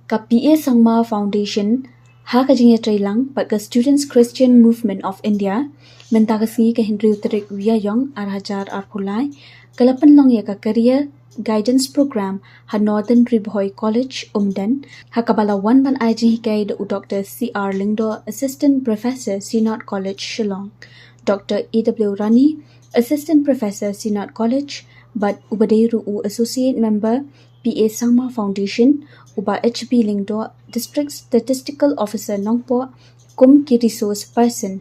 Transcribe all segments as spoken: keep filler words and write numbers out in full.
Ka P A Sangma Foundation, ha ka jingïatreilang bad ka Students Christian Movement of India, mynta ka sngi ka hynriew tarik u Ïaïong ar hajar arphew lai, ka la pynlong ïa ka Career Guidance Program ha Northern Ri Bhoi College, Umden, ha kaba la wan ban ai jinghikai da u Doctor C R Lyngdoh, Assistant Professor, Synod College, Shillong, Doctor A W Rani, Assistant Professor, Synod College, bad uba dei ruh u Associate Member, P A Sangma Foundation, u Bah H B Lyngdoh, District Statistical Officer Nongpoh, kum ki resource person.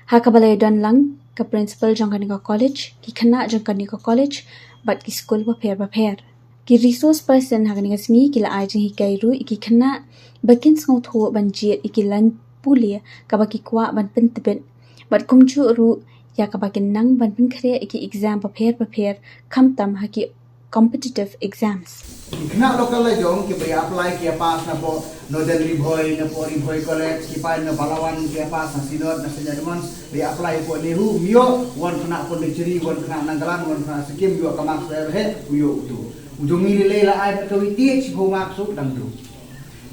Ha kaba la ïadon lang ka principal jong kane ka college, ki khynnah jong kane ka college, bad ki skul bapher bapher. Ki resource person ha kane ka sngi ki la ai jinghikai ruh ïa ki khynnah ba kin sngewthuh ban jied ïa ki lain pule kaba ki kwah ban pyntbit, bad kumjuh ruh ïa kaba kin nang ban pynkhreh ïa ki exam bapher bapher, khamtam ha ki competitive exams. Ki khynnah local la jong kiba ïa apply ki ïa pass na poh Northern Ri Bhoi, na poh Ri Bhoi College, ki pass na Balawan, ki ïa pass na Synod, na Saint Edmunds, ba ïa apply poh NEHU, ym ïoh, wan khynnah Pondicherry, wan khynnah Nagaland, wan khynnah Sikkim, ïoh ka marks ba heh, u ïoh utu. U jong ngi lei lei la ai bad kawei tied shiphew marks u dang duk.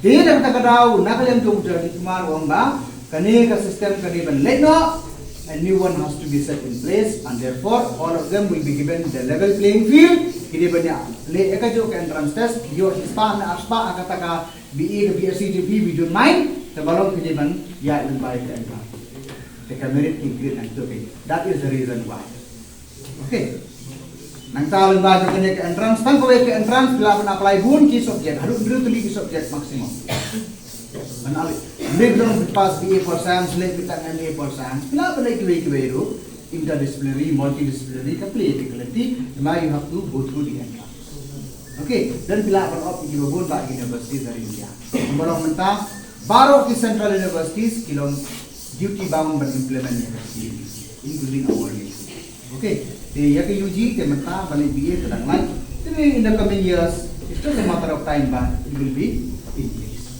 Te na kata ka daw, na ka liang jong u Jagjit Kumar u ong ba kane ka system ka dei ban leit noh, a new one has to be set in place, and therefore all of them will be given the level playing field. Ki dei ban ïa leh ïa kajuh ka entrance test, ïoh shispah ne arspah ha kata ka B A ka B S C jong phi, we don't mind, tangba long ki dei ban ïa lymbai ka entrance. Te ka merit ki grade nangto phi. That is the reason why. Okay. Nangta lyngba jong kane ka entrance, tang kawei ka entrance, phi lah ban apply bun ki subject, haduh hynriew tylli ki subject maximum. Ban apply. Ym dei ba dang pass B A for Science, leh beit tang M A for Science, phi lah ban leh kiwei kiwei ruh, interdisciplinary, multidisciplinary, ka plie te ka lynti, tangba you have to go through the entrance. Okay, then phi lah ban opt ïa kiba bun bah ki universities ha ri India. Kumba long mynta, baroh ki central universities ki long duty bound ban implement ïa ka C A B C, including our nation. Okay, te ïa ka U G te mynta ba leit B A te dang lait. Te in the coming years, it's just a matter of time ba it will be in place.